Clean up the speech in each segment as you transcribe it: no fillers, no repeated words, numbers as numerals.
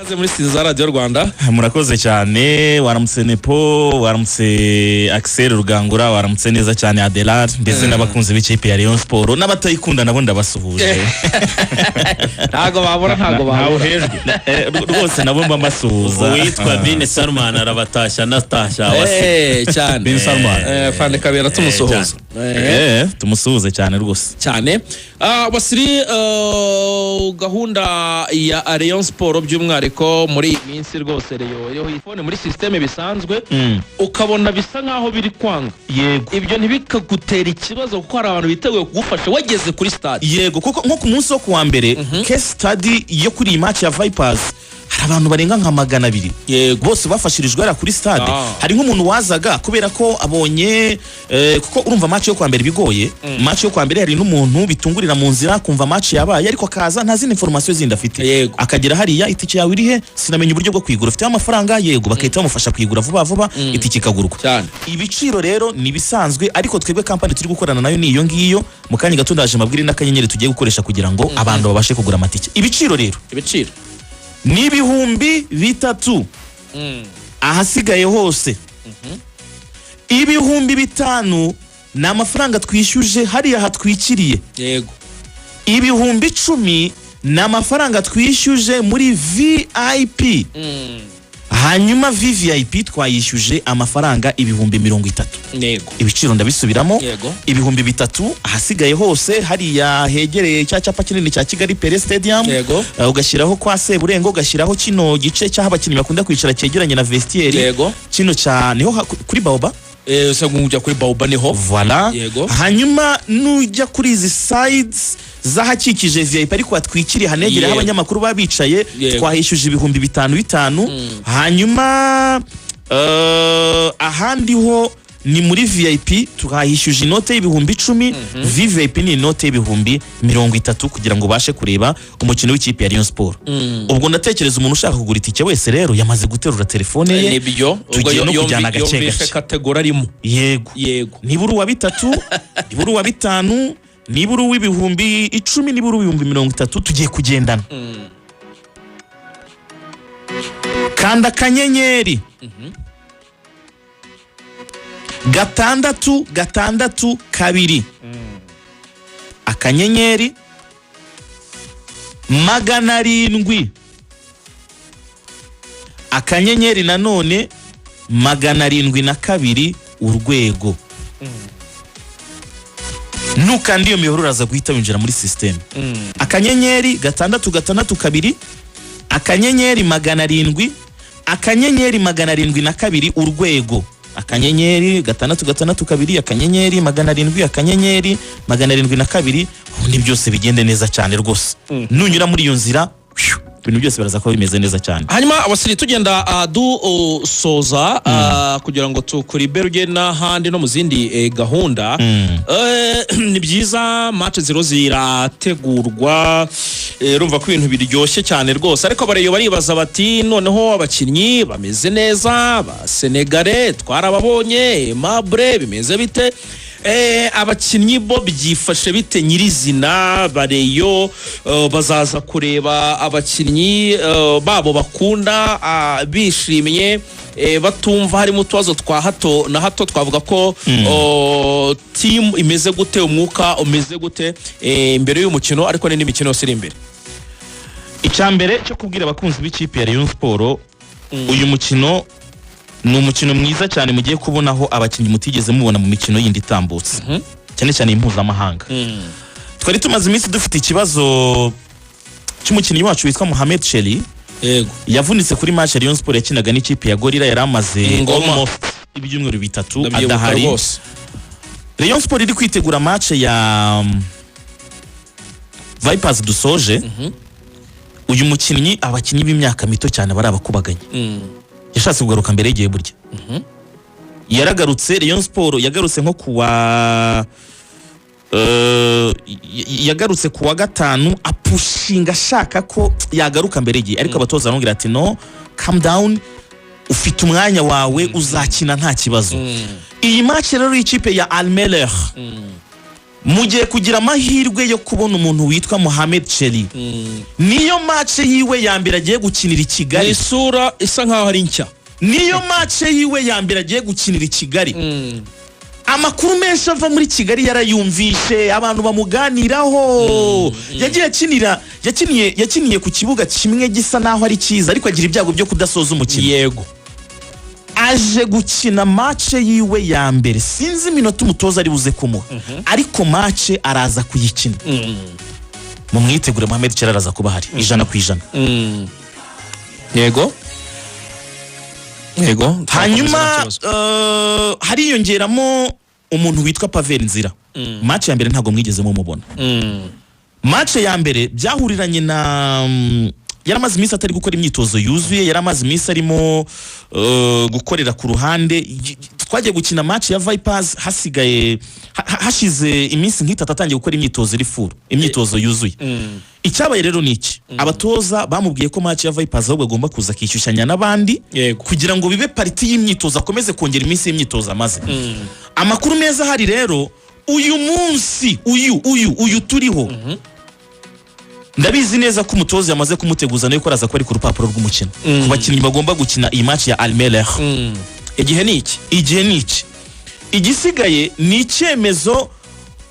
Ikaze muri studio za Radiyo Rwanda. Murakoze cyane. Waramutse Nepo, waramutse Axel Rugangura, waramutse neza cyane Adelard, ndetse n'abakunzi b'ikipe ya Rayon Sport n'abatayikunda nabo ndabasuhuje. Ntago babura, ntago babura. Rwose nabo mba mbasuhuza. Uwitwa Bin Salman arabatashya, anatashya wase. Cyane. Bin Salman. Fande Kabera, tumusuhuza. Tumusuhuze cyane rwose. Cyane. Wasiri, gahunda ya Rayon Sport by'umwihariko muri iyi minsi rwose, Rayon iriho ifone muri système bisanzwe, ukabona bisa nkaho biri kwanga. Ibyo ntibikagutera ikibazo, kuko hari abantu biteguye kugufasha wageze kuri stade. Yego, kuko nko ku munsi wo kuwa mbere, case study yo kuri iyi match ya Vipers, hari abantu barenga nka 200 bose bafashirijwe hariya kuri stade. Hari nk'umuntu wazaga kubera ko abonye, kuko urumva match yo kwa mbere bigoye. Match yo kwa mbere, hari n'umuntu bitungurira mu nzira, kumva match yabaye, ariko akaza nta zindi information zindi afite. Akagera hariya: "Itike yawe iri he? Sinamenya uburyo bwo kuyigura. Ufite amafaranga?" "Yego." Bagahita bamufasha kuyigura vuba vuba, itike ikagurwa. Ibiciro rero ni ibisanzwe, ariko twebwe kampani turi gukorana nayo ni iyo ngiyo. Mu kanya gato ndaje mbabwire n'akanyenyeri tugiye gukoresha kugira ngo abantu babashe kugura amatike. Ibiciro rero Ibiciro. ni 3000 ahasigaye hose. 5000 ni amafaranga twishyuje hariya hatwikiriye. 10,000 ni amafaranga twishyuje muri VIP. Hanyuma VVIP twayishyuje amafaranga 30,000. Ibiciro ndabisubiramo. 3000 ahasigaye hose, hariya hegereye cya cyapa kinini cya Kigali Pele Stadium. Ugashyiraho kwa Seburengo, ugashyiraho kino gice cy'aho abakinnyi bakunda kwicara cyegeranye na vestiaire. Kino cya niho kuri Baoba. Usa nk'ujya kuri Baoba niho. Voilà. Hanyuma nujya kuri izi sides z'ahakikije VIP ariko hatwikiriye, hanegereye aho abanyamakuru baba bicaye, twahishyuje 5000 bitanu. Hanyuma ahandi ho ni muri VIP, tuhahishyuje inote y'10,000. VVIP ni inote y'30,000 kugira ngo ubashe kureba umukino w'ikipe ya Rayon Sport. Ubwo ndatekereza umuntu ushaka kugura itike wese rero yamaze guterura telefone ye. Nibyo, ubwo Tugiye no kujyana gake yumvishe gake. catégorie arimo. Yego. Niba uri uwa bitatu, niba uri uwa bitanu, niba uri uw'10,000, niba uri uw'30,000, tugiye kugendana. Kanda akanyenyeri 6 6 2, akanyenyeri 700, akanyenyeri nanone 702, urwego. Nukanda iyo mibare, uraza guhita winjira muri système. Akanyenyeri 6 6 2, akanyenyeri 700, akanyenyeri 702, urwego. Akanyenyeri 6 6 2, akanyenyeri 700, akanyenyeri 702, ubundi byose bigende neza cyane rwose. Nunyura muri iyo nzira, phew, ibintu byose biraza kuba bimeze neza cyane. Hanyuma abasiri, tugenda dusoza, kugira ngo tukuribere ujye n'ahandi no mu zindi gahunda. Ni byiza, match zero zirategurwa, urumva ko ibintu biryoshye cyane rwose, ariko abareyo baribaza bati: "Noneho abakinnyi bameze neza ba Senegale twarababonye, Mabure bimeze bite? Abakinnyi bo byifashe bite nyirizina?" Bareyo bazaza kureba abakinnyi babo bakunda bishimye, batumva harimo utubazo twa hato na hato. Twavuga ko team imeze gute, umwuka umeze gute imbere y'umukino, ariko n'indi mikino yose iri imbere? Icya mbere cyo kubwira abakunzi b'ikipe ya Rayon Sport, uyu mukino ni umukino mwiza cyane mugiye kubonaho abakinnyi mutigeze mubona mu mikino yindi itambutse, cyane cyane impuzamahanga. Twari tumaze iminsi dufite ikibazo cy'umukinnyi wacu witwa Mohamed Cheli. Yavunitse kuri match ya Rayon Sport yakinaga n'ikipe ya Gorilla. Yari amaze Ngoma. almost ibyumweru 3 Ndabyibuka adahari. rwose. Rayon Sport iri kwitegura match ya Vipers dusoje. Uyu mukinnyi, abakinnyi b'imyaka mito cyane bari abakubaganye. Yashatse kugaruka mbere y'igihe. Burya yaragarutse. Rayon Sport yagarutse nko kuwa yagarutse kuwa gatanu, apushinga ashaka ko yagaruka mbere y'igihe, ariko abatoza baramubwira ati: "No, calm down, ufite umwanya wawe, uzakina nta kibazo." Iyi match rero y'ikipe ya Al Merreikh Mugiye kugira amahirwe yo kubona umuntu witwa Mohamed Cheri. Niyo match yiwe ya mbere agiye gukinira i Ni Kigali. Isura isa nkaho ari nshya. Niyo match yiwe ya mbere agiye gukinira i Kigali. Amakuru menshi ava muri Kigali yarayumvishe, abantu bamuganiraho. Yagiye akinira, yakiniye ku kibuga kimwe gisa naho ari cyiza, ariko agira ibyago byo kudasoza umukino. Aje gukina match yiwe ya mbere. Sinzi iminota umutoza ari buze kumuha, ariko match araza kuyikina. Mumwitegure, Mohamed Cheri araza kuba ahari 100%. Yego. Hanyuma hariyongeramo umuntu witwa Pavel Nzira. Match ya mbere ntabwo mwigeze mumubona. Match ya mbere byahuriranye na yaramaze iminsi atari gukora imyitozo yuzuye, yaramaze iminsi arimo gukorera ku ruhande. Twagiye gukina match ya Vipers hasigaye hashize iminsi nk'itatu atangiye gukora imyitozo iri full, imyitozo yuzuye. Icyabaye rero ni iki: abatoza bamubwiye ko match ya Vipers ahubwo agomba kuza akishyushyanya n'abandi kugira ngo bibe part y'imyitozo, akomeze kongera iminsi y'imyitozo amaze. Amakuru meza ahari rero, uyu munsi uyu turiho, ndabizi neza ko umutoza yamaze kumuteguza nawe ko araza kuba ari ku rupapuro rw'umukino, ku bakinnyi bagomba gukina iyi match ya Al Merreikh. Igihe ni iki. Igihe ni iki. Igisigaye ni icyemezo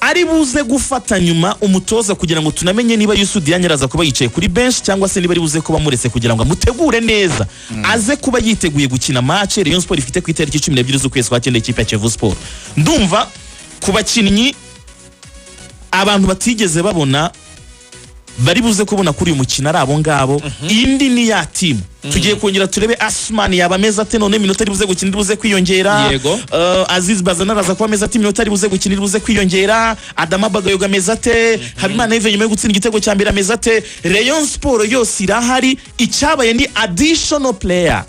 ari buze gufata nyuma umutoza, kugira ngo tunamenye niba Youssou Diagne araza kuba yicaye kuri bench cyangwa se niba ari buze kuba amuretse kugira ngo amutegure neza, aze kuba yiteguye gukina match Rayon Sport ifite ku itariki 12 z'ukwezi kwa cyenda, ikipe ya Kiyovu Sport. Ndumva ku bakinnyi abantu batigeze babona bari buze kubona kuri uyu mukino ari abo ngabo. Indi ni ya team tugiye kongera turebe Asman yaba ameze ate none, iminota ari buze gukina iri buze kwiyongera. Aziz Bazana araza kuba ameze ate, iminota ari buze gukina iri buze kwiyongera. Adama Bagayogo ameze ate? Habimana Yves nyuma yo gutsinda igitego cya mbere ameze ate? Rayon Sport yose irahari. Icyabaye ni additional players,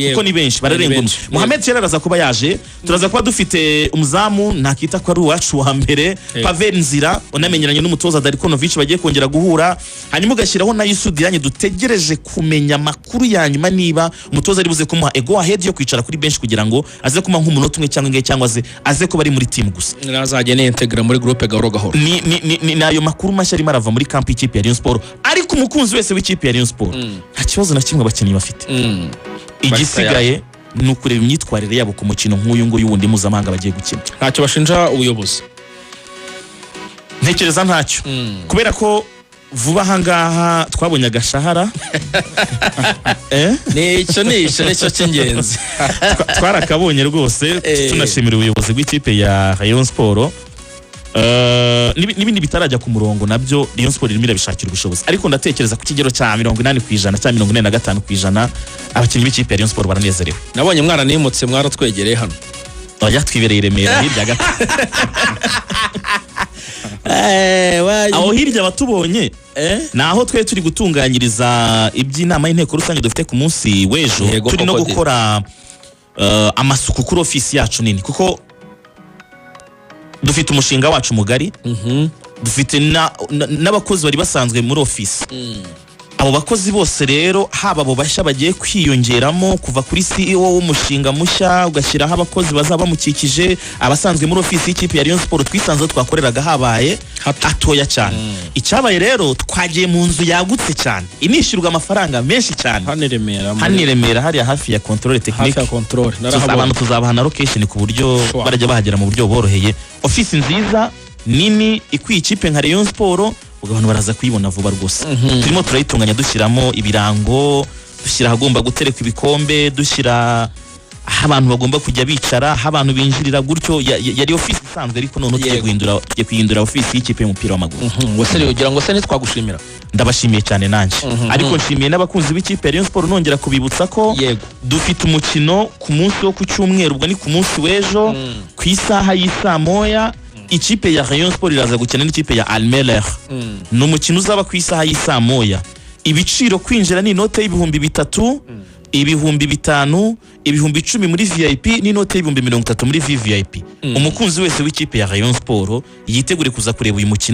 kuko ni benshi, bararenga Ni umwe. benshi. Mohamed Cheri araza kuba yaje, turaza kuba dufite umuzamu nakita ko ari uwacu wa mbere, Pavel Nzira unamenyeranye n'umutoza Darko Novic bagiye kongera guhura. Hanyuma ugashyiraho na Youssou Diagne, dutegereje kumenya amakuru ya nyuma niba umutoza ari buze kumuha a go ahead yo kwicara kuri bench kugira ngo aze kumuha nk'umunota umwe cyangwa ingahe, cyangwa se aze kuba ari muri team gusa. Azajya niyentegra muri groupe gahoro gahoro. Ni ayo makuru mashya arimo arava muri camp y'ikipe ya Rayon Sport. Ariko umukunzi wese w'ikipe ya Rayon Sport, nta kibazo na kimwe abakinnyi bafite. Igisigaye ni ukureba imyitwarire yabo ku mukino nk'uyu nguyu wundi mpuzamahanga bagiye gukina. Ntacyo bashinja ubuyobozi? Ntekereza ntacyo, kubera ko vuba aha ngaha twabonye agashahara. Eh? Nicyo cy'ingenzi. Twarakabonye rwose. Tunashimira ubuyobozi bw'ikipe ya Rayon Sport. N'ibindi bitarajya ku murongo nabyo Rayon Sport irimo irabishakira ubushobozi, ariko ndatekereza ku kigero cya 80% cyangwa 45%, abakinnyi b'ikipe ya Rayon Sport baranezerewe. Nabonye mwaranimutse, mwaratwegereye hano. Oya, twibereye i Remera hirya gato. Aho hirya batubonye ni aho twe turi gutunganyiriza iby'inama y'inteko rusange dufite ku munsi w'ejo. Turi no Koko de. gukora amasuku kuri ofisi yacu nini, kuko dufite umushinga wacu mugari, dufite n'abakozi bari basanzwe muri ofisi. Abo bakozi bose rero, haba abo bashya bagiye kwiyongeramo kuva kuri CEO w'umushinga mushya, ugashyiraho abakozi bazaba bamukikije, abasanzwe muri ofisi y'ikipe ya Rayon Sport, twisanze aho twakoreraga habaye Hato. hatoya cyane. Icyabaye rero, twagiye mu nzu yagutse cyane inishyurwa amafaranga menshi cyane. Hano i Remera Hano i Remera, hariya hafi ya contrôle hafi technique. ya contrôle. Narahabonye. Abantu tuzabaha na location ku buryo barajya bahagera mu buryo buboroheye. Ofisi nziza nini ikwiye ikipe nka Rayon Sport, ubwo abantu baraza kuyibona vuba rwose. Turimo turayitunganya, dushyiramo ibirango, dushyira ahagomba guterekwa ibikombe, dushyira aho abantu bagomba kujya bicara, aho abantu binjirira gutyo. Yari ofisi isanzwe, ariko noneho tugiye tugiye kuyihindura ofisi y'ikipe y'umupira w'amaguru. Ngo se ugira ngo se ntitwagushimira? Ndabashimiye cyane nanjye, ariko nshimiye n'abakunzi b'ikipe ya Rayon Sport, nongera kubibutsa ko dufite umukino ku munsi wo ku cyumweru, ubwo ni ku munsi w'ejo, ku isaha y'isaa moya. Ikipe ya Rayon Sport iraza gukina n'ikipe ya Al Merreikh. Ni umukino uzaba ku isaha y'isaa moya. Ibiciro kwinjira ni inote y'3000, 5000, 10,000 muri VIP, n'inote y'30,000 muri VVIP. Umukunzi wese w'ikipe ya Rayon Sport yitegure kuza kureba uyu mukino.